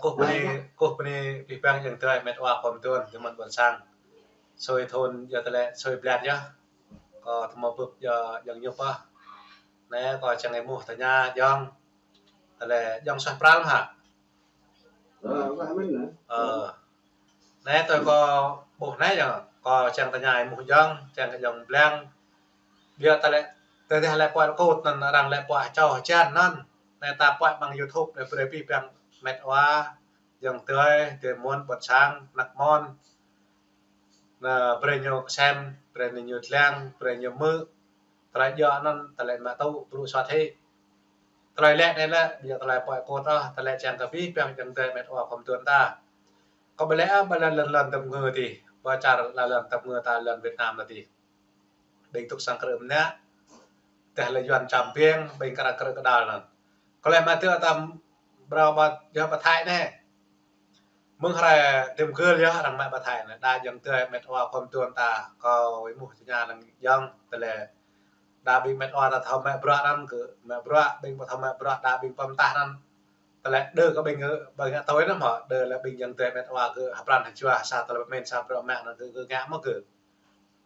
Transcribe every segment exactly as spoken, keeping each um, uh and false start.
Kơkuh bơni, kơkuh bơni abih bang ayŏng adơi met wa khua mơtuan, tơmơ̆n ƀôn sang. Sui thun yơh tơlơi, sui blan yơh. Kâo tơma bưp yơh ayŏng Ñŭp ah. Anai kâo čang ih ƀuh tơña ayŏng. Tơlơi ayŏng suaih pral hă? Ơ, wah mĭn hă? Ơ. Anai tui kâo ƀuh anai yơh, kâo čang tơña ih ƀuh ayŏng, čang kơ ayŏng blang. Biă tơlơi, tơdah lĕ puăi kut anŭn arăng lĕ puăi čô hơjan anŭn. Anai ta puăi amăng YouTube lĕ brơi abih bang met wa, ayŏng adơi, adơi mơ̆n ƀôn sang, anăk mơ̆n. Anai brơi ñu kơsem, brơi ñu lăng, brơi ñu hmư̆. Tơlơi djơ̆ anŭn, tơlơi mă tŭ, brŭ suat hĭ. Tơlơi lĕ anai lĕ, biă tơlơi puăi kut ah, tơlơi čang kơ abih bang ayŏng adơi met wa khua mơtuan ta. Kâo ƀu lĕ ah, ƀu lĕ lŏn lŏn tơm ngư tih, ƀu čar lŏn lŏn tơm ngư ta lŏn Việt Nam anai tih. Ƀing tŭk sang krư̆ mơnă, tơdah lĕ Yuan čăm biêng, ƀing kră krư̆ kơdal anŭn. Kâo lĕ mă tơ̆ tam brâo ƀă yơh ƀă Thái anai. Mơ̆ng hrơi tơm gơl yơh arăng mă ƀă Thái anai. Đa ayŏng adơi met wa khua mơtuan ta, kâo ih ƀuh tơña lăng ayŏng, tơlơi đa ƀing met wa ta thâo mă bruă anŭn kơ mă bruă, ƀing ƀu thâo mă bruă đa ƀing pơm tah anŭn. Tơlơi đơ kơ ƀing, ƀing ngă tui anŭn hŏ, đơ lĕ ƀing ayŏng adơi met wa kơ hơpran hơjua sa tơlơi pơmĭn sa bruă mă anŭn kơ, kơ ngă mơ̆ kơ.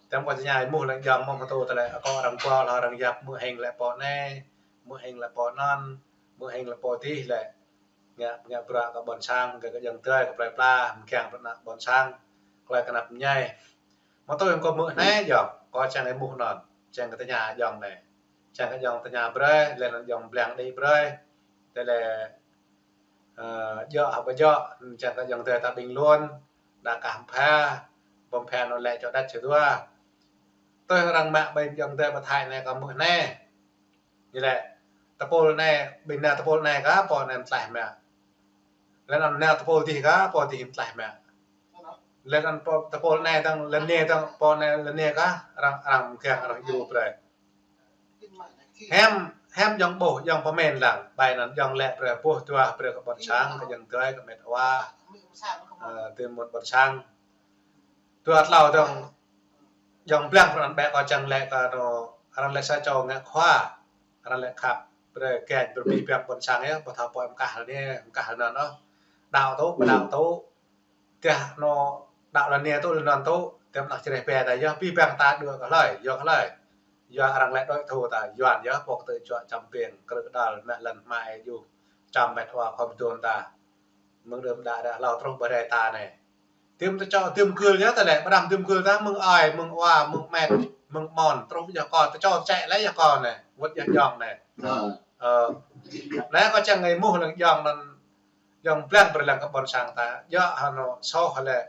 Tơm kâo tơña ih ƀuh lăng ayŏng mơ̆ mơtô tơlơi akŏ arăng pô, lŏ arăng yap hmư̆ hing lĕ pô anai, hmư̆ hing lĕ pô anŭn, hmư̆ hing lĕ pô tih lĕ. Ngă, ngă bruă kơ ƀôn sang, kơ, kơ ayŏng adơi, kơ plơi pla, mơkiăng bruă anăk ƀôn sang, tơlơi kơnăp mơñai. Mơtô ayŏng kâo hmư̆ anai ayŏng, kâo čang ih ƀuh anŭn, čang kơ tơña ayŏng anai. Čang kơ ayŏng tơña brơi, lĕ anŭn ayŏng blang đĭ brơi. Tơlơi, ơ, djơ̆ hă ƀu djơ̆, čang kơ ayŏng adơi ta ƀing lŏn, đa kah pha, pơm pha anŭn lĕ čô đăt čô dua. Tui arăng mă ƀing ayŏng adơi ƀă Thái anai kâo hmư̆ anai. Ñu lĕ, tơpul anai, ƀing nao tơpul anai kah, pô anai mơtlaih mă. Lĕ anŭn nao tơpul dih kah, pô dih mơtlaih mă. Lĕ anŭn pô, tơpul anai dơ̆ng, lŏn anai dơ̆ng, pô anai lŏn anai kah, arăng, arăng mơkiăng, arăng djru brơi. Hiam, hiam ayŏng ƀuh, ayŏng pơmĭn lăng, ƀai anŭn ayŏng lĕ brơi ƀuh dua, brơi kơ ƀôn sang, kơ ayŏng adơi, kơ met wa, ơ, adơi mơ̆n ƀôn sang. Dua tlâo dơ̆ng, ayŏng blang pran bĕ kâo čang lĕ kơ anŭn, arăng lĕ sa čô ngă khua, arăng lĕ khăp, brơi kĕ, brơi abih bang ƀôn sang yơh, ƀu thâo pô mơkah anai, mơkah anŭn ôh. Đaŏ tŭ, ƀu đaŏ tŭ. Tơdah anŭn đaŏ lŏn anai tŭ, lŏn anŭn tŭ, tơm anăk čơreh bĕ ta yơh, abih bang ta đuaĭ kơ hlơi, yua kơ hlơi. Yua arăng lĕ đối thủ ta, Yuan yơh, pô kơtư̆ juă čăm biêng, krư̆ kơdal, mă lŏn hmai djuh, čăm met wa khua mơtuan ta. Mơ̆ng đưm đă đă hlâo truh ƀơi rai ta anai. Tơm tơčô, tơm gơl yơh tơlơi, ƀrăm tơm gơl ta, mơ̆ng ơi, mơ̆ng wa, mơ̆ng met, mơ̆ng mơ̆n, truh yơh kâo, tơčô čĕ lĕ yơh kâo anai, wơ̆t yơh ayŏng anai. Ơ. Ơ. Anai kâo čang ih ƀuh lăng ayŏng anŭn, ayŏng blang brơi lăng kơ ƀôn sang ta, djơ̆ hă anŭn soh lĕ.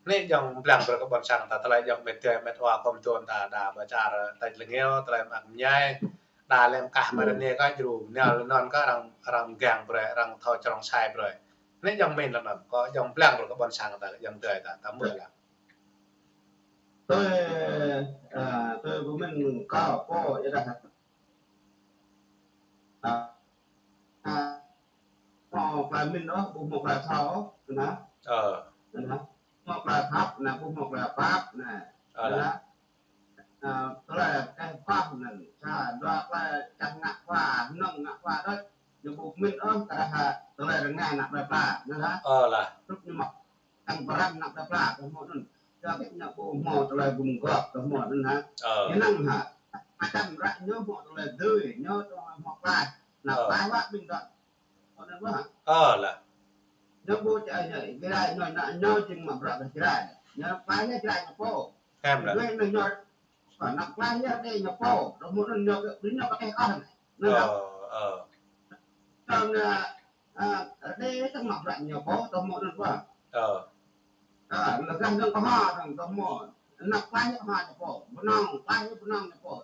Anai ayŏng blang brơi kơ ƀôn sang ta, tơlơi ayŏng met wa, met wa khua mơtuan ta, đa ƀă čar ta lăng yơh, tơlơi mơak mơñai. Đa lĕ mơkah mơ̆ ră anai kah djru, nao lŏn anŭn kah arăng, arăng mơkiăng brơi, arăng thâo črông sai brơi. Anai ayŏng mĭn lŏn anŭn, kâo ayŏng blang brơi kơ ƀôn sang ta, ayŏng adơi ta, ta hmư̆ lăng. Tui, ơ, tui pơmĭn kâo pô, yua dah. Ơ, ơ, hmâo tơlơi mĭn ôh, ƀu hmâo tơlơi thâo ôh, anŭn hă? Ơ. Anŭn hă? Hmâo tơlơi thâo, anŭn ƀu hmâo tơlơi pap, anŭn. Ơ, anŭn hă? Ơ, tơlơi kơ pap anŭn, sa dua tơlơi čang ngă khua, nŏng ngă khua đôč. Ñu ƀu pơmĭn ôh, kơ dah hă, tơlơi rơngai anăk plơi pla, anŭn hă? Ơ lah. Hrup ñu mă, čang pơrăm anăk plơi pla, kơ hmâo anŭn. Yua kơ ñu ƀu hmâo tơlơi gum gŏp, kơ hmâo anŭn hă? Ơ. Ñu năng hă? Mơčăm ră ñu hmâo tơlơi dưi, ñu tơlơi hmâo klaih. Anăk klaih wă ƀing dŏ. Hmâo anŭn wă. Ơ lah. Ñu ƀu čă ñu, Jrai ñu, anăk ñu jing mă bruă kơ Jrai. Ñu klaih ñu Jrai ñu pô. Hiam lah. Jrai ñu, ñu, anăk klaih ñu Rơđê ñu pô. Rơmô anŭn ñu, ñu kơ teh kah anai. Anŭn lah. Ơ, ơ. Tơl, ơ, ơ, Rơđê tơl mă bruă ñu pô, tơl hmâo anŭn wă. Ơ. Ơ, lơgah anŭn kơ hmâo, tơl hmâo. Anăk klaih ñu kơ hmâo ñu pô. Bơnong, klaih ñu bơnong ñu pô.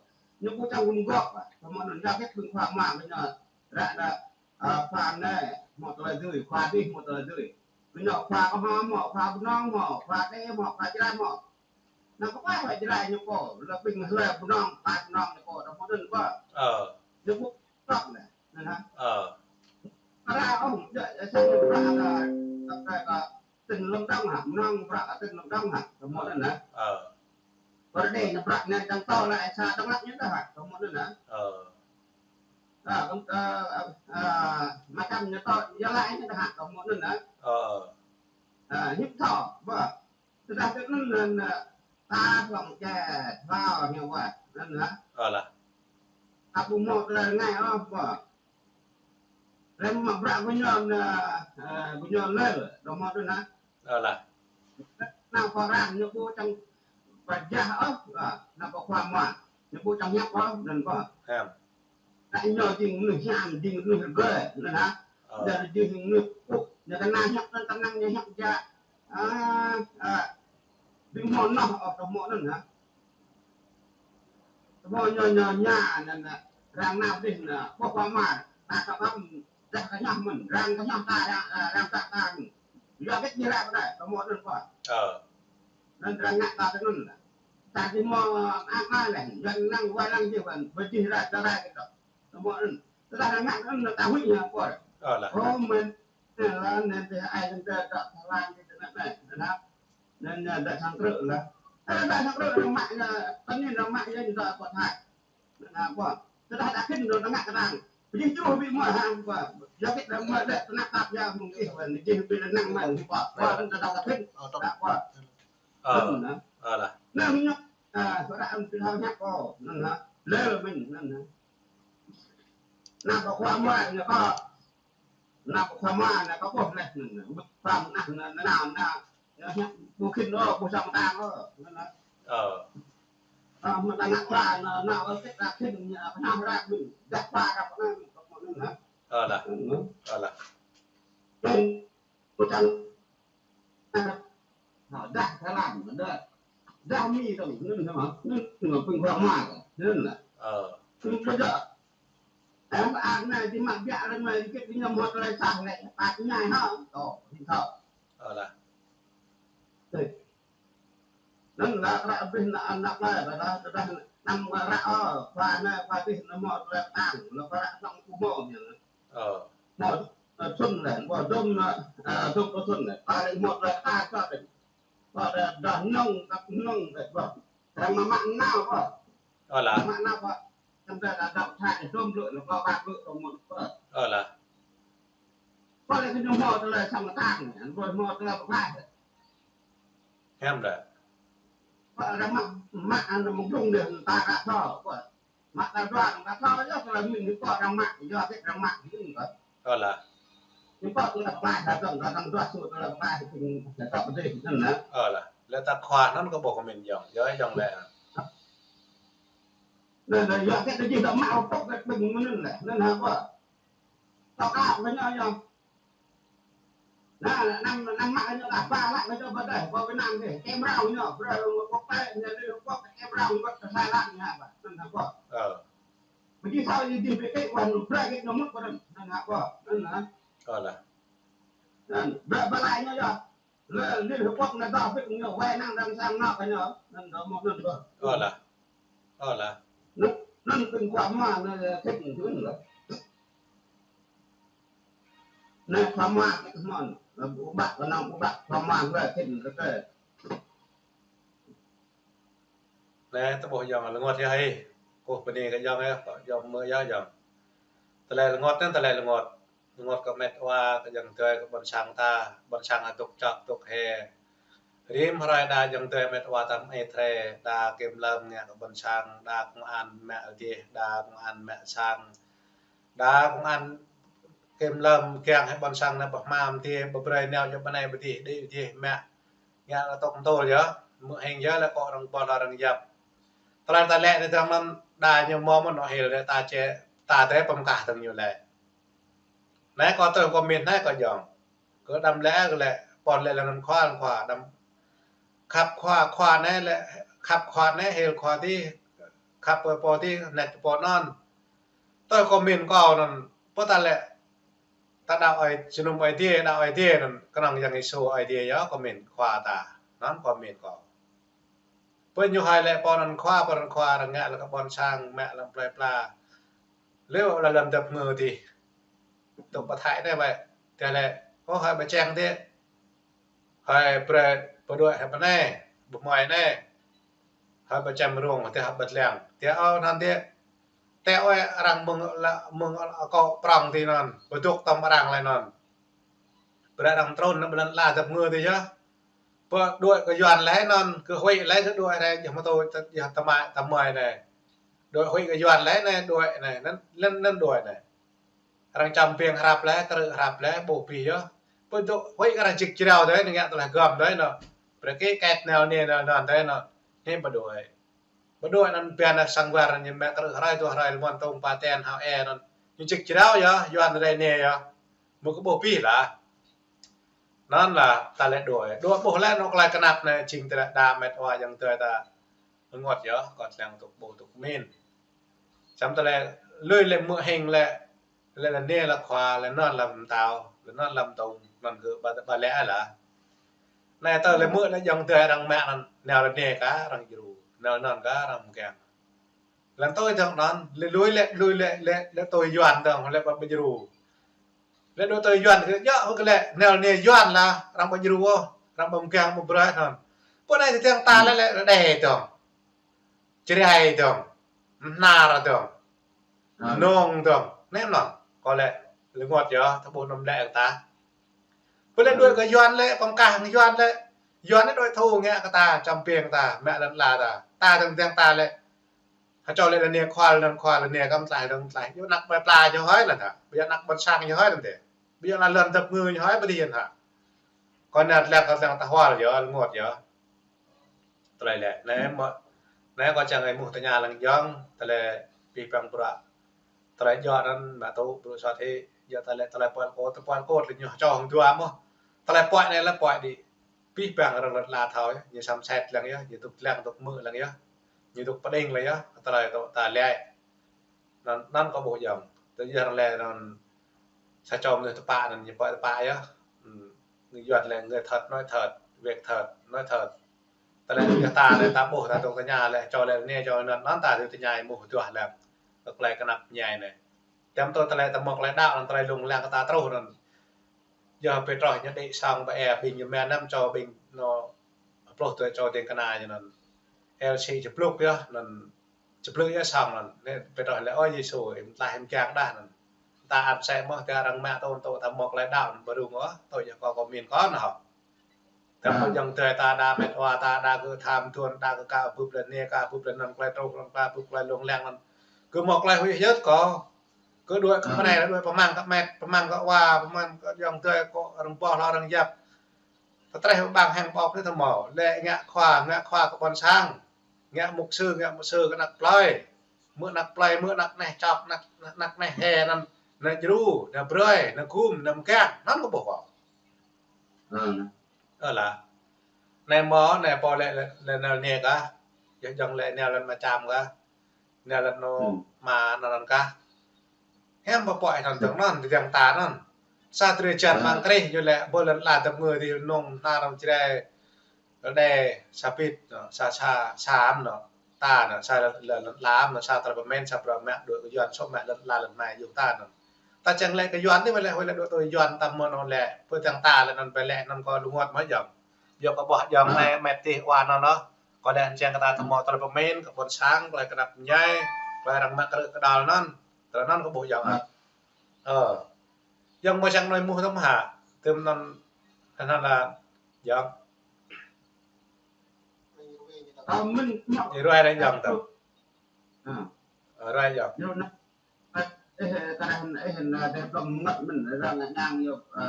Ñu ƀu čang gum gŏp, tơl hmâo anŭn. Yua kơ ƀing khua mă kơ ñu. Ră anai, ơ, khua anai, hmâo tơlơi dưi, khua dih, hmâo tơlơi dưi. Kơ ñu khua kơ hmâo, hmâo khua bơnong, hmâo khua Rơđê, hmâo khua Jrai, hmâo. Anŭn kơ khua Jrai ñu pô, lơ ƀing hlơi bơnong, khua bơnong ñu pô, tơl hmâo anŭn wă. Ơ. Ñu ƀu gŏp anai. Anŭn hă? Ơ. Ƀră ôh, yua, yua, sa ñu ƀră kơ, kơ, kơ, kơ tỉnh Lâm Đồng hă, mơnong ƀră kơ tỉnh Lâm Đồng hă, tơl hmâo anŭn hă? Ơ. Rơđê ñu ƀră anai čang tơl lĕ sa Đắk Lắk ñu dah hă, tơl hmâo anŭn hă? Ơ. Ơ, ơ, ơ, ơ, mă čăm ñu tŏ, yua laĭ ñu tơhă tŏ mơ̆ anŭn, ơ. Ơ. Ơ, hiăp thâo, ƀă. Tơdah tui anŭn, anŭn, ơ, ta hlŏng čê, thâo ñu wơ̆t, anŭn, ơ. Ơ lah. Ta ƀu hmâo tơlơi rơngai ôh, ƀă. Lĕ mă bruă gơñu, ơ, ơ, gơñu lĕ, tŏ mơ̆ anŭn, ơ. Ơ lah. Nao pơ arăng ñu ƀu čang pơjah ôh, ơ, nao pơ khua mua. Ñu ƀu čang hiăp ôh, anŭn ƀă. Hiam. Nao ñu jing mơnuih hiam, jing mơnuih rơgơi, anŭn hă. Ơ. Jing mơnuih kơkuh, ñu kơnang hiăp anŭn, kơnang ñu hiăp jă. Ơ, ơ, ƀing hmâo noh ôh, tŏ mơ̆ anŭn hă. Tơhmô ñu, ñu, ñu, anŭn, arăng nao dih anŭn, ƀuh pơmar, ta kơ ƀăm, dah kơ hñŏh mơ̆n, arăng kơ hñŏh ta, arăng, arăng ta, ta. Yua kơ ñu ră kơ đai, tơhmô anŭn ƀă. Ơ. Anŭn arăng ngă ta tơ anŭn. Ta či hmâo, ă, ă, leh, yuan năng, wai năng jih ƀăn, ƀơjih ră, ta ră kơ tŏ. Tơhmô anŭn. Tơdah arăng ngă anŭn, ta huĭ ñu ƀă. Ơ lah. Ơ, mơ̆n, anŭn lah, anŭn tơ ai, anŭn tơ, tơ, tơ, lan, tơ, tơ, tơ, tơ, tơ, anŭn, anŭn, dah sang krư̆ lah. Ơ, dah sang krư̆, arăng mă, anŭn, tơ anŭn arăng mă, anŭn, tơ, tơ, tơ, Nă, ƀă. Tơdah đa khĭn dŏ tơngă kơnang. Pơjing truh ƀing mơ̆ hăng ƀă. Yua kơ đa mơ̆ đa tơnap tap yua mơ̆ng ih ƀă. Jing ƀing đa năng mơ̆n ƀă. Ƀă, ƀă, tơdah đa khĭn. Ơ, tŏk. Nă, ƀă. Ơ. Nă. Ơ lah. Nă, ñu. Ơ, sơđa ăn ƀing hao ñăk kơ. Nă, nă. Lĕ mơ̆n, nă, nă. Nă, ƀă khua mơ̆, nă, ƀă. Nă, ƀă khua mơ̆, nă, ƀă ƀuh leh, nă, nă. Ƀă khua mơ̆, nă, nă, nă, nă. Nă, nă. Ƀu khĭn ôh, ƀu sang tang ôh. Nă, nă. Ơ. Ơ, mơ̆ ta ngă khua, nă, nă, ơ, kĕt ta khĭn, nă, pơnah ră mơ̆n, dah khua ră pơnah, nă, nă. Ơ lah. Nă. Ơ lah. Nă, ƀu čang, nă, dah salam, dah, dah mi tong, nă, nă, nă, nă, pơ̆ng khua mă, nă, nă. Ơ. Pơ̆ng khua mă. Em, ang nai, či mă biă ră nai, kĕt či ñăm hŏt lai sah lĕ, păt ñai hă, tŏ, hĭ tŏ. Ơ lah. Ê. Anŭn lah ră abih ană, ană plơi, ră, ră, ră, anăm ră, ơ, khua anai, khua adih, anăm mơ̆ tơlơi pơtang, lŏ ră song pơhmô ñu. Ơ. Mơ̆, ơ, sun lĕ, mơ̆ dôm, ơ, ơ, dôm pơsun lĕ, khua lĕ mơ̆ tơlơi pơtang, khua lĕ. Khua lĕ, dah nong, kăp nong, lĕ, khua. Arăng mă mă nao, khua. Ơ lah. Mă nao, khua. Sampai lah dŏ thai, dôm lŭ, lĕ, khua băt lŭ, dôm mơ̆n, khua. Ơ lah. Ƀă lĕ kơ ñu hmâo tơlơi sang mơtang, ñu ƀu hmâo tơlơi pơklaih. Hiam đa. Ƀă arăng mă, mă anŭn mơ̆ng blung dih, ta ră thâo, ƀă. Mă ta dua, ta thâo, yua tơlơi mĭn ñu ƀă arăng mă, yua kĕt arăng mă, mĭn ƀă. Ơ lah. Ñu ƀă tơlơi pơklaih, ta dŏng, ta dŏng dua su tơlơi pơklaih, ta dŏng pơdih, anŭn lah. Ơ lah. Lĕ ta khua anŭn kơ ƀuh kơ mĭn yơh, yơh yơh lĕ. Anŭn lah, yua kĕt ta jih ta mă pŏk kĕt ƀing mơnŭn lĕ, anŭn hă ƀă. Tŏ kơ ƀing ñu yơh. Nă, năm, năm mă ñu lah, ba lă ñu ƀă đah, ƀă Việt Nam dih. Kem rau ñu, brơi ƀă pĕ, ñu dih ƀă kem rau ñu ƀă Thái Lan ñu ƀă. Anŭn hă ƀă. Ơ. Ƀu djơ̆ thâo ñu dih ƀĕ ƀĕ ƀă ñu brơi kĕt ñu mŭt ƀă anŭn. Anŭn hă ƀă. Anŭn hă. Ơ lah. Anŭn, ba, ba lă ñu yơh. Lĕ Liên Hợp Quốc nă dŏ pĕ ñu wai năng đang sang nao kơ ñu. Anŭn dŏ mơ̆ anŭn ƀă. Ơ lah. Ơ lah. Anŭn, anŭn pơ̆ng khua mă anŭn, ơ, kĕt ñu anŭn lah. Nă khua mă kĕt mơ̆n, nă ƀu ƀă, kơ nao ƀu ƀă, khua mă lĕ kĕt ñu kĕt. Nă, ta ƀuh yơh, rơngot yơh hĭ. Kơ bơni kơ yơh, yơh, yơh mơ̆ yơh yơh. Tơlơi rơngot anŭn, tơlơi rơngot. Rơngot kơ met wa, kơ ayŏng adơi, kơ ƀôn sang ta, ƀôn sang adôk čŏk, adôk hê. Rĭm hrơi đa ayŏng adơi met wa ta mơai trê, đa kiểm lâm ngă kơ ƀôn sang, đa công an mă adih, đa công an mă sang. Đa công an kiểm lâm kiăng hĭ ƀôn sang anai pơhmam adih, pơbrơi nao yơh ƀơi anai pơdih, đĭ pơdih mă. Ngă kơ tŏk tơl yơh, mơ̆ hing yơh lĕ kơ arăng ƀuh arăng yap. Tơlơi ta lĕ anai tơdang anŭn đa ñu mơ̆ mơ̆n ôh hil lĕ ta čê, ta tơlơi pơm kah tơ̆ng ñu lĕ. Anai kơ tơlơi kơ mĭn anai kơ yơh. Kơ đăm lĕ kơ lĕ, pô lĕ lĕ anŭn khua, anŭn khua, đăm khăp khua, khua anai lĕ, khăp khua anai, hil khua adih, khăp pô pô adih, net pô anŭn. Tơlơi kơ mĭn kơ anŭn, pô ta lĕ, ta đaŏ Ơi, jơnum Ơi Adai, đaŏ Ơi Adai anŭn, kơnơ̆ng Yang Yêsu Ơi Adai yơh kơ mĭn khua ta, anŭn kơ mĭn kơ. Pô ñu hai lĕ pô anŭn khua, pô anŭn khua, arăng ngă lĕ kơ ƀôn sang, mă lăm plơi pla. Lĕ lăm dap ngơ adih. Tŭ pơthai anai wơ̆t. Tơlơi, ơ, hơi pơčeng adih. Hơi pre, pơđuaĭ hơi pơ anai, pơmơi anai. Hơi pơčem rông, adih hơi pơtleng. Adih ơ, anŭn adih. Tơl ơi arăng mơ̆ng la, mơ̆ng akŏ prŏng tui anŭn, pơdŏk tơm arăng laih anŭn. Brơi arăng trŭn nao ƀơi lŏn ala dăp ngơ tui yơh. Pơđuaĭ kơ Yuan laih anŭn, kơ huĭ laih kơ đuaĭ anai, yơh mơtô, yơh tơmai, tơmai anai. Đuaĭ huĭ kơ Yuan laih anai, đuaĭ anai, anŭn, anŭn, anŭn đuaĭ anai. Arăng čăm piêng hrăp laih, krư̆ hrăp laih, ƀuh pih yơh. Pơdŏk huĭ kơ arăng čĭk jrao dơi, anŭn ngă tơlơi gơm dơi anŭn. Brơi kơ kĕt nao anai, nao anŭn dơi anŭn. Anai pơđuaĭ. Pơđuaĭ anŭn biă nao sang war ñu mă krư̆ hrơi, dua hrơi, lơmon tông pa ten hao e anŭn. Ñu čĭk jrao yơh, Yuan rai anai yơh. Mơ̆ kơ ƀuh pih lah. Anŭn lah ta lĕ đuaĭ. Đuaĭ ƀuh lĕ anŏ tơlơi kơnăp anai, jing tơlơi đa met wa ayŏng adơi ta. Rơngot yơh, kơ tơlơi tŭk ƀuh tŭk min. Čăm tơlơi lui lĕ mơ̆ hing lĕ, lĕ, lĕ anai lah khua, lĕ anŭn lah pơtao, lĕ anŭn lah pơtông, anŭn kơ ƀa, ƀa lĕ lah. Anai tơlơi mơ̆ lĕ ayŏng adơi arăng mă anŭn, nao lĕ anai kah arăng djru, nao anŭn kah arăng mơkeng. Lăng tui dơ̆ng anŭn, lĕ lui lĕ, lui lĕ, lĕ, lĕ tui Yuan dơ̆ng, lĕ ƀă ƀu djru. Lĕ đuaĭ tui Yuan kơ, yơh, kơ lĕ, nao anai Yuan lah, arăng ƀu djru ôh, arăng ƀu mơkeng, ƀu brơi anŭn. Pơ anai tơdang ta lĕ, lĕ, lĕ đe dơ̆ng. Jrai dơ̆ng. Mơhnar dơ̆ng. Nông dơ̆ng. Anai mơ̆n. Kơ lĕ, rơngot yơh, ta ƀuh anŭn lĕ ta. Pơ lĕ đuaĭ kơ Yuan lĕ, pơm kah Yuan lĕ. Yuan lĕ đuaĭ thu ngă kơ ta, čăm piêng ta, mă lŏn ala ta. Ta dơ̆ng tơdang ta lĕ. Hơčô lĕ lĕ anai khua lĕ anŭn khua lĕ anai kah mă tlaih dơ̆ng mă tlaih. Yơh anăk ƀai pla ñu hơi anŭn hă. Ƀiă anăk ƀôn sang ñu hơi anŭn dêh. Ƀiă anăk lŏn dăp ngơ ñu hơi ƀơi anŭn hă. Kơ anai lĕ kơ tơdang ta hual yơh, rơngot yơh. Tơlơi lĕ, anai mơ̆, anai kâo čang ai mơ̆ tơña lăng ayŏng, tơlơi pih păng bruă. Tơlơi djơ̆ anŭn mă tŭ bruă sat hĭ, djơ̆ tơlơi, tơlơi puăn kôt, tơpuăn kôt lĕ ñu čŏ hăng dua mơ̆. Tơlơi puăi anai lĕ puăi đĭ. Pih păng arăng lŏn ala thâo yơh, ñu săm set lăng yơh, ñu tŭk lăng tŭk mơ̆ lăng yơh. Ñu tŭk pơđing lăng yơh, tơlơi tŭ ta lĕ. Anŭn, anŭn kâo ƀuh ayŏng. Tơdah arăng lĕ anŭn sa čô mơnuih tơpă anŭn ñu pơhiăp tơpă yơh. Ừm, ñu Yuan lĕ người thật nói thật, việc thật nói thật. Tơlơi yơh ta lĕ ta ƀuh ta tŭ tơña lĕ čô lĕ anai čô anŭn, anŭn ta tŭ tơña mơ̆ duah lĕ. Kơ tơlơi kơnăp ñai anai. Tơm tơlơi ta mơ̆ tơlơi đaŏ anŭn tơlơi lông lăng kơ ta truh anŭn. Yơh Pêtrôs ñu đĭ sang ƀơi ƀing ñu mơ̆ năm čô ƀing anŭn pluh tui čô ding kơna ñu anŭn. Ơ si čơplŭk yơh anŭn. Čơplŭk yơh sang anŭn. Anai Pêtrôs lĕ: Ơ Yêsu, ih mơ̆ tlaih ih mơkeng đah anŭn. Ta ăt sĕ mơ̆, tơdah arăng mă tŭ, tŭ ta mơ̆ tơlơi đaŏ anŭn ƀu rŭng ôh, tui yơh kâo kơ min kơ anŭn hŏ. Tơdah ayŏng adơi ta đa met wa ta đa kơ tham thuăn, đa kơ ka bưp lĕ anai, ka bưp lĕ anŭn, tơlơi truh anŭn, ka bưp tơlơi lông lăng anŭn. Kơ mơ̆ tơlơi huĭ hyưt kâo. Kơ đuaĭ kơ pơ anai, đuaĭ pơmăng kơ met, pơmăng kơ wa, pơmăng kơ ayŏng adơi kơ arăng boh hloh arăng yap. Tơtreh ƀăng hăng ƀôk anai tơmâo. Lĕ ngă khua, ngă khua kơ ƀôn sang. Ngă mục sư, ngă mục sư kơ anăk plơi. Mơ̆ anăk plơi, mơ̆ anăk neh čŏk, anăk, anăk neh he anŭn, anŭn djru, anŭn brơi, anŭn gum, anŭn mơkeng, anŭn kơ ƀuh kâo. Ơ lah. Anai mơ̆, anai pô lĕ, lĕ, lĕ anai kah. Yơh ayŏng lĕ anai lŏn mă čăm kah. Anai lŏn anŭn mă anŭn kah. Hiam pơpuăi anŭn dơ̆ng anŭn, tơdang ta anŭn. Sa drơi jăn mơ̆ng Krist, yơh lĕ ƀơi lŏn ala dăp ngơ tui nông, hnar, jrai, rơđê, sa bit, anŭn, sa, sa, sa anŭn, ta anŭn, sa lŏn, lŏn, lŏn ala anŭn, sa tơlơi pơmĭn, sa bruă mă, đuaĭ kơ Yuan, sŏ mă lŏn ala lŏn mai yŭng ta anŭn. Ta čang lĕ kơ Yuan anai, ƀơi lĕ, ƀơi lĕ đuaĭ tui Yuan ta mơ̆ anŭn lĕ, pơ tơdang ta lĕ anŭn ƀơi lĕ anŭn kâo rơngot mơ̆ ayŏng. Yua kơ ƀuh ayŏng anai met tih wa anŭn anŭn. Kâo lĕ čang kơ ta tơmâo tơlơi pơmĭn, kơ ƀôn sang, tơlơi kơnăp ñai, tơlơi arăng mă krư̆ kơdal anŭn. Tơlơi anŭn kâo ƀuh ayŏng. Ơ. Ayŏng mơ̆ čang anai mơ̆ tơm hă. Tơm anŭn, anŭn lah ayŏng. Ơ, mĭn, ñu ruai lĕ ayŏng tơm. Ơ, ruai ayŏng. Ơ, kơ anai, ơ, anai, anai, plŏm mơ̆ng mĭn, arăng ngă ñang yơh, ơ,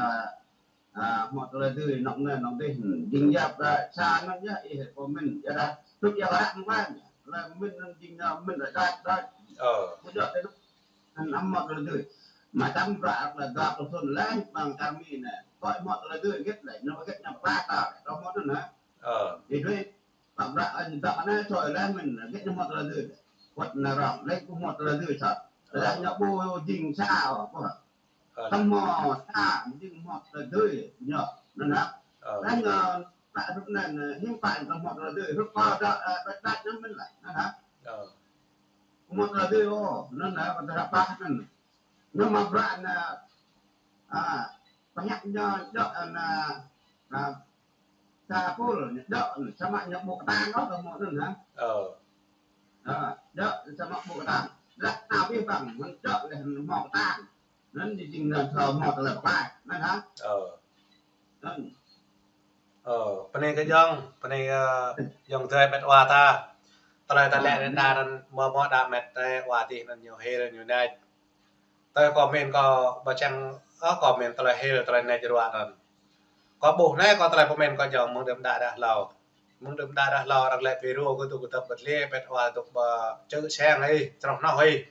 ơ, hmâo tơlơi dưi, anŏ anai, anŏ adih, jing yap, ơ, sa anŭn yơh, ih, kơ mĭn, yơh dah, tŭk yơh ră mơ̆ng mĭn, tơlơi mĭn anŭn jing, ơ, mĭn lĕ đač, đač. Ơ. Kơ djơ̆ tơl anŭn, anŭn hmâo tơlơi dưi. Mă čăm bruă, ơ, dua pluh thŭn lĕ, ƀăng kar mi anai. Kơ hmâo tơlơi dưi, git lĕ, ñu git ñu pơkă ta, kơ hmâo anŭn hă. Ơ. Ih dưi, Ƀă bruă anŭn dŏ anai čoi lĕ mĭn, git ñu hmâo tơlơi dưi. Wơ̆t anai rŏng, lĕ kơ hmâo tơlơi dưi čă. Tơdah ñu ƀu jing sa ôh, ƀu. Ơ. Tơm hmâo sa, jing hmâo tơlơi dưi, ñu, anŭn hă. Ơ. Tơdah ñu, ƀă hrup anai, hiư̆m pă ñu hmâo tơlơi dưi, hrup kơ dŏ, ơ, đač đač ñu mĭn lĕ, anŭn hă. Ơ. Hmâo tơlơi dưi ôh, anŭn hă, kơ tơdah pă anŭn. Ñu mă bruă anai, ơ, pơhiăp ñu dŏ anai, ơ, Sa pul, ñu dŏ, samơ̆ ñu ƀu kơtang ôh, kơ hmâo anŭn hă. Ơ. Ơ, dŏ, samơ̆ ƀu kơtang. Ră anai abih bang, mơ̆n čŏk leh hmâo kơtang. Anŭn jing anŭn thâo hmâo tơlơi pơklaih. Anŭn hă? Ơ. Anŭn. Ơ, pơ anai kơ ayŏng, pơ anai, ơ, ayŏng adơi met wa ta. Tơlơi ta lĕ anŭn đa anŭn mơ̆ mơ̆ đa met ta wa tih anŭn ñu hil ñu nač. Tơlơi comment kâo ƀu čang, ơ, comment tơlơi hil tơlơi nač ruă anŭn. Kâo ƀuh anai kâo tơlơi comment kâo ayŏng mơ̆ng đưm đă đah hlâo. Mơ̆ng đưm đă đah hlâo arăng lĕ video kơ tŭk kơ tơp bơtli, pet wa tŭk ƀă čư̆ seng hĭ, čroh noh hĭ.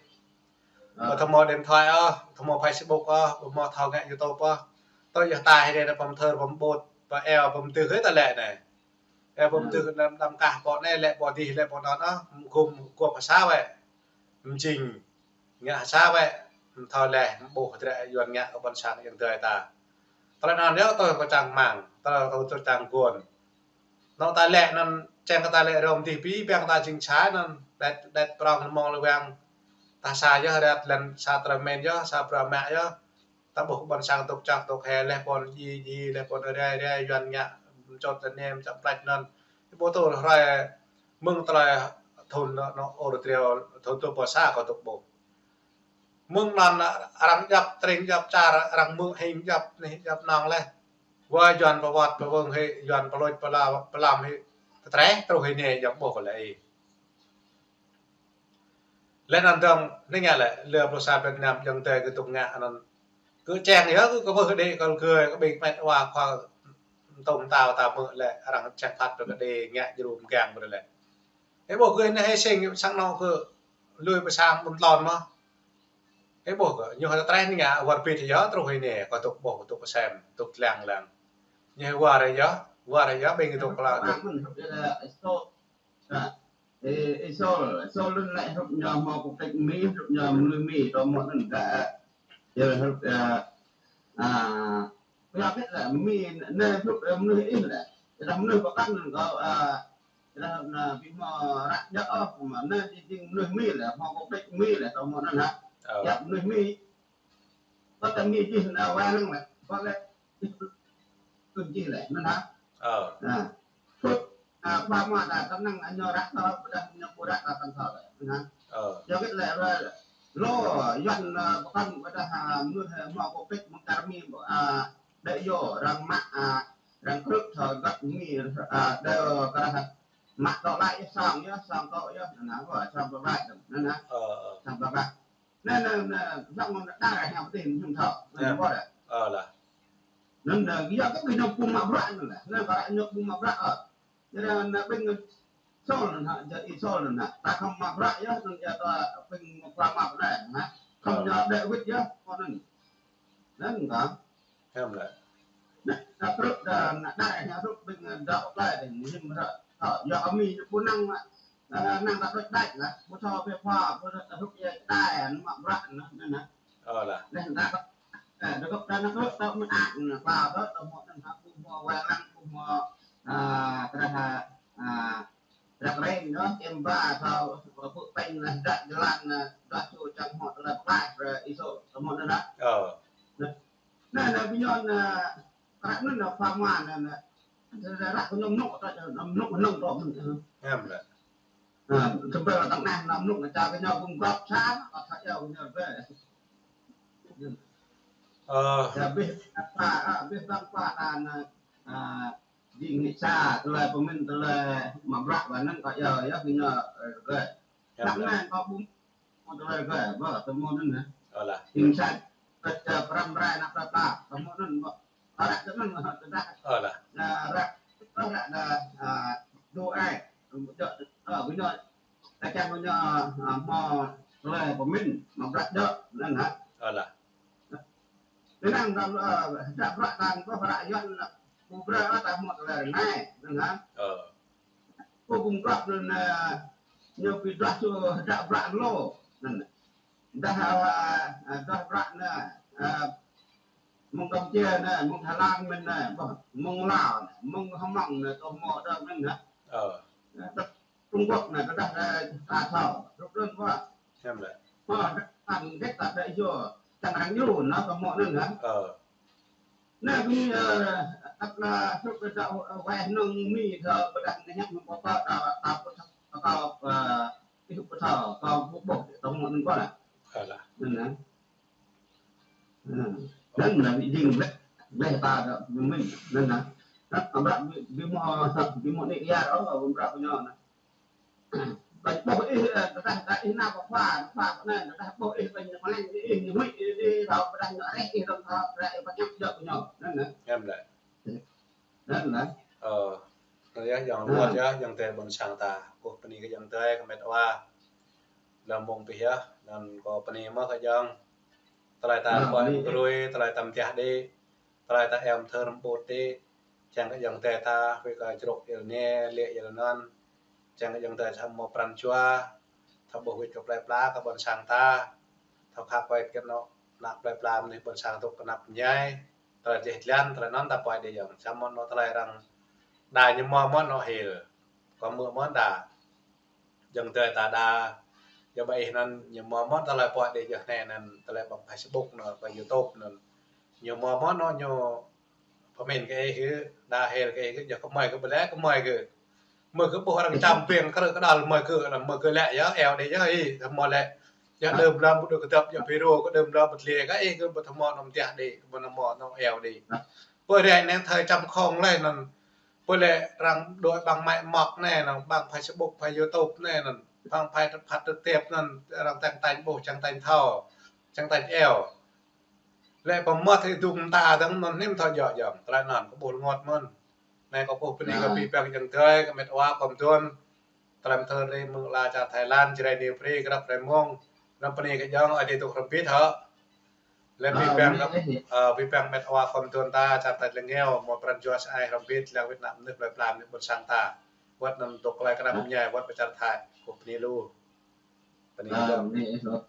Ƀu thâo hmâo điện thoại ôh, thâo hmâo Facebook ôh, ƀu hmâo thâo ngă YouTube ôh. Tơl yơh ta hĭ anai pơm thơr, pơm ƀut, pơm eo, pơm tưh hĭ ta lĕ anai. Eo pơm tưh đăm, đăm kah pô anai lĕ pô dih lĕ pô anŭn ôh, gum guôp ha sa wơ̆t. Mjing, ngă ha sa wơ̆t, mthâo leh, mƀuh hơdră Yuan ngă kơ ƀôn sang ayŏng adơi ta. Tơlơi anŭn yơh tui kâo čang rơmang, tui kâo čang guôn. Anŏ ta lĕ anŭn, čang kơ ta lĕ rŏm dih pi, ƀing ta jing čai anŭn, đet, đet prong mơ̆ng lơwang. Ta sa yơh, đet lĕ sa tơlơi mĭn yơh, sa bruă mă yơh. Ta ƀuh ƀôn sang tŭk čŏk tŭk hê, leh pô djai djai, leh pô rai rai, Yuan ngă, mčot tơ nem, čăm plăč anŭn. Ƀu tŭ hrơi mơ̆ng tơlơi thŭn anŭn, anŭn ôr triu, thŭn tŭ pô sa kâo tŭk ƀuh. Mơ̆ng anŭn arăng djăp tring djăp čar, arăng mơ̆ hing djăp anih djăp anŏng leh. Wa Yuan pơwăt pơwơ̆ng hĭ, Yuan pơlôč pơla-, pơlam hĭ. Tơtreh truh hĭ anai ayŏng ƀuh kơ lĕ ih. Leh anŭn dơ̆ng, anai ngă lĕ, lơ pluh sa Việt Nam ayŏng adơi kơ tŭk ngă anŭn. Kơ čang yơh, kơ, kơ ƀuh đĭ kơ gơ̆, kơ ƀing met wa khua tŭm tao ta mơ̆ lĕ, arăng čang phat pơ kơ đĭ ngă jơrum gang ƀu lĕ. Ih ƀuh kơ anai hĭ sing sang anŏ kơ lui pơ sang ƀôn lŏn mơ̆. Ih ƀuh kơ ñu hơdră tơtreh anai ngă wơr bĭt yơh truh hĭ anai kơ tŭk ƀuh, tŭk sem, tŭk lăng lăng. Ñu wơr yơh, wơr yơh ƀing tŭk kơ la tŭk. Ê, ê, Sol, Sol lun lĕ hrup ñu hmâo quốc tịch Mi, hrup ñu mơnuih Mi, tơ hmâo anŭn gah, ơ, hrup, ơ, a, pia kĕt lĕ Mi, anai hrup, ơ, mơnuih ih lĕ. Tơdah mơnuih pơkŏn anŭn kâo, ơ, tơdah anŭn ƀu hmâo ră djơ̆ ôh, mơ̆ anai jing mơnuih Mi lĕ, hmâo quốc tịch Mi lĕ, tơ hmâo anŭn hă. Ơ. Yap mơnuih Mi. Kâo ta Mi jih anŭn wa lăng lĕ. Kâo lĕ, kơ jih lĕ, anŭn hă. Ơ. Anai. Hrup, a, khua mă ta kơnang ñu ră thâo, ƀôdah ñu ƀu ră ta kơnang thâo lĕ, anŭn hă. Ơ. Yua kơ lĕ, lơ, lŏ, Yuan, a, pơkŏn ƀôdah, a, mơnuih, a, hmâo quốc tịch mơ̆ng čar Mi, a, đĕ yơh, arăng mă, a, arăng krư̆ thâo găt Mi, a, đeo kơ rah, mă tŏ laĭ, sang yơh, sang tŏ yơh, anŭn hă, wa, sang tŏ laĭ, anŭn hă. Ơ, ơ. Sang tŏ laĭ. Anai, anai, anai, dŏng anŭn đa ră hiam tih, hiam thâo. Anŭn ƀuh ră. Ơ lah. Anŭn, anai, yua kơ gơñu ƀu mă bruă anŭn lah. Anai, kơ ră ñu ƀu mă bruă, ơ. Jadi, anai, ƀing Sol anŭn hă, jadi Sol anŭn hă. Ta khŏm mă bruă yơh, anŭn yơh ta ƀing mă bruă mă bruă anai, hă. Khŏm ñu đĕ wĭt yơh, kơ anŭn. Anŭn kơ. Hiam lĕ. Anai, ta krư̆ đa, anai, đa, anai, hrup ƀing, ơ, dŏ plai đĕ, hiam ră. Ơ, yua kơ Mi ñu ƀu năng mă. Ơ, năng ta đôč đač lah, ƀu thâo phe pha, ƀu thâo hrup yơh čơđai, anŭn mă bruă anŭn, anŭn, anŭn. Ơ lah. Leh anŭn ta, ơ, dơgŏp ta anŭn krư̆ ta mơak anŭn, ta đôč, ta hmâo anŭn, ta ƀu hmâo wa lăng, ƀu hmâo, ơ, kơ rah, ơ, ră reng, anŭn, čem ba, thâo, ƀu pĕng lah, dăk jơlan, ơ, dŏ ču čang hmâo tơlơi pơklaih, ơ, Isu, ta hmâo anŭn lah. Ơ. Anŭn, anŭn, anŭn, ƀing ñu, anŭn, Ră anŭn nă pha mă anŭn nă. Ră kơ ñu mơnŭk ta, ñu mơnŭk hơnơ̆ng tŏ mơ̆n. Hiam lĕ. Sampai lă tơnah nă mơnŭk nă čar kơ ñu gum gŏp sa, kơ sa yua kơ ñu rơbê. Ơ. Yua abih bang pha, abih bang pha ta nă, a, jing hĭ sa, tơlơi pơmĭn, tơlơi mă bruă ƀơi anŭn kơ yua, yua kơ ñu rơbê. Hiam lĕ. Ră anai kơ ƀu Mơ̆ tơlơi kơ, ƀă, tơmơ̆ anŭn hă. Ơ lah. Jing sa, pơt, ơ, pơrăm rai anăp tơpă, tơmơ̆ anŭn, ƀă. Ơ lah, tơmơ̆ anŭn hă, tơdah. Ơ lah. Ană ră, tơdah ră ană, a, dŏ ai. Ơ, gơñu, ta čang gơñu, a, hmâo tơlơi pơmĭn, mă bruă dŏ, anŭn hă. Ơ lah. Tơnăng ta, ơ, hơdră bruă ta, ƀă ră Yuan, ƀu brơi ta hmâo tơlơi rơngai, anŭn hă. Ơ. Kơ gum gŏp anŭn, ơ, ñu pi duah čô hơdră bruă lŏ. Anŭn. Dah, ơ, ơ, duah bruă anŭn, ơ, mơ̆ng Kampuchia anŭn, mơ̆ng Thái Lan mơ̆n anŭn, ƀă, mơ̆ng Lào anŭn, mơ̆ng Hmông anŭn, tơmơ̆ dŏ anŭn hă. Ơ. Trung Quốc anŭn, tơdah, ơ, ta thâo, hrup anŭn ƀă. Hiam lĕ. Ơ, ta hơget ta đĕ yua, čang arăng yua, anŭn tơmơ̆ anŭn hă. Ơ. Anai gơñu, ơ, ăt la hrup kơ dŏ, ơ, wai hơnơ̆ng Mi thâo, ƀôdah anai hiăp hơnơ̆ng pơpă, ta, ta pơthâo, ta, ơ, ih pơthâo, ta ƀuh ƀuh, tơmơ̆ Anŭn kơ lah. Alah. Anŭn lah. Anŭn lah ƀing jing lĕ, lĕ ta dŏ ƀing mĭn. Anŭn lah. Tăp amra ƀing, ƀing mơ̆, tăp ƀing mơ̆ anai ia rŏ, amra ƀing ñu anŭn. Ƀing ƀuh ih, ơ, tơdah, tơdah ih nao pơ khua, khua pơ anai, tơdah ƀuh ih ƀing ñu mơlĕng, ih ñu huĭ, ih, ih, thâo pơdah ñu rĕh, ih dŏng thâo, rĕh, ih pơñăp dŏ ƀing ñu. Anŭn lah. Anŭn lah. Anŭn lah. Ơ, anŭn yơh, ayŏng Adai, ayŏng adơi ƀôn sang ta. Kâo bơni kơ ayŏng adơi, kơ met wa. Lơ̆m mông pih yơh, anŭn kâo bơni mơ̆ kơ ayŏng. Tơlơi ta pơai mơ̆ng grui, tơlơi ta mơtiah đĭ, tơlơi ta eo mơthơr mơƀut đĭ. Čang kơ ayŏng adơi ta, huĭ kơ čruk il ne, lĕ il non. Čang kơ ayŏng adơi ta hmâo pran jua, ta ƀuh wĭt kơ plơi pla kơ ƀôn sang ta. Ta khăp wĭt kơ anŏ, ană plơi pla mơnuih ƀôn sang tŭk kơnăp mơñai. Tơlơi djeh dlan, tơlơi non ta pơai đĭ ayŏng. Samơ̆ anŏ tơlơi arăng đa ñu hmâo mơ̆n anŏ hil. Kâo hmư̆ mơ̆n đa. Ayŏng adơi ta đa. Yua ƀă ih anŭn ñu hmâo mơ̆n tơlơi pơai đĭ ayŏng anai anŭn tơlơi ƀăng Facebook anŭn, ƀăng YouTube anŭn. Ñu hmâo mơ̆n anŏ ñu pơmĭn kơ ih gơ̆, đa hil kơ ih gơ̆, yua kơmơi gơ̆ ƀu lĕ kơmơi gơ̆. Mơi gơ̆ ƀuh arăng čăm ƀing krư̆ kơđăl mơi gơ̆, mơi gơ̆ lĕ yơh, eo đĭ yơh ih, tơhmâo lĕ. Yua đơm lăm ƀu dŏ kơdŏp, yua phi rô kơ đơm lăm ƀu tlê kơ ih gơ̆ ƀu tơhmâo anŏ mơtiah đĭ, ƀu tơhmâo anŏ eo đĭ. Pơ rai anai thơi čăm khŏng lĕ anŭn. Pơ lĕ arăng đuaĭ ƀăng mă mŏk anai anŭn, ƀăng Facebook, ƀăng YouTube anai anŭn, ƀăng phai, phát trực tiếp anŭn, arăng tơ̆ng tañ ƀuh, čang tañ thâo, čang tañ eo. Lĕ pơmơ̆t ih dŭng mơta dơ̆ng anŭn hiư̆m thâo djŏ ayŏng, tơlơi anŭn kâo ƀuh rơngot mơ̆n. Anai kâo ƀuh bơni kơ abih bang ayŏng adơi, kơ met wa khŏm tuăn. Tơlơi mơthơr ri mơ̆ng ala čar Thái Lan, Jrai New Free, grăp rai mông. Anăm bơni kơ ayŏng, Ơi Adai dŏ hrŏm hơbĭt hŏ. Lĕ abih bang, ơ, abih bang met wa khŏm tuăn ta, čar tač leng eo, hmâo pran jua sa ai hrŏm hơbĭt, lăng wĭt ană mơnuih plơi pla mơnuih ƀôn sang ta. Wơ̆t anŭn dŏ tơlơi kơnăp mơñai, wơ̆t pơ čar Thái. Kâo bơni lu. Bơni ayŏng.